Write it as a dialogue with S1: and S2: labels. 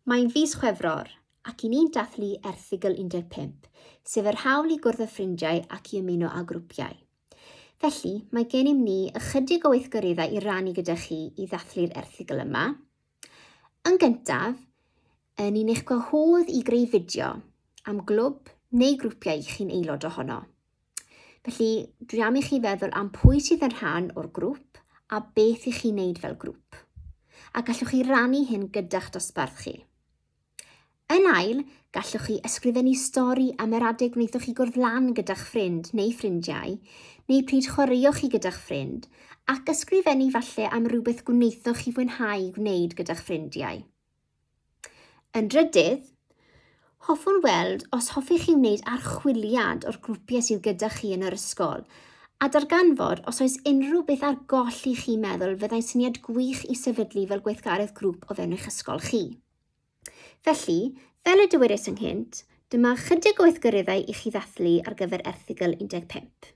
S1: Mae'n fis Chwefror, ac i ni'n dathlu erthygl 15, sef yr hawl i gwrdd â ffrindiau ac i ymuno â grwpiau. Felly, mae gennym ni ychydig o weithgareddau i rannu gyda chi i ddathlu'r erthygl yma. Yn gyntaf, ni'n eich gwahodd i greu fideo am glwb neu grwpiau i chi'n aelod ohono. Felly, dwi am i chi feddwl am pwy sydd yn rhan o'r grŵp a beth i chi'n wneud fel grŵp. A gallwch chi rannu hyn gyda'ch dosbarth chi. Yn ail, gallwch chi ysgrifennu stori am yr adeg wnaethoch chi gwrdd lan gyda'ch ffrind neu ffrindiau, neu pryd chwaraeoch chi gyda'ch ffrind, ac ysgrifennu falle am rywbeth gwnaethoch chi fwynhau gwneud gyda'ch ffrindiau. Yn drydydd, hoffwn weld os hoffech chi wneud archwiliad o'r grwpiau sydd gyda chi yn yr ysgol a darganfod os oes unrhyw beth ar goll i chi meddwl fyddai'n syniad gwych i sefydlu fel gweithgaredd grŵp o fewn eich ysgol chi. Felly, fel y dywedais ynghynt, dyma ychydig o weithgareddau i chi ddathlu ar gyfer erthygl 15.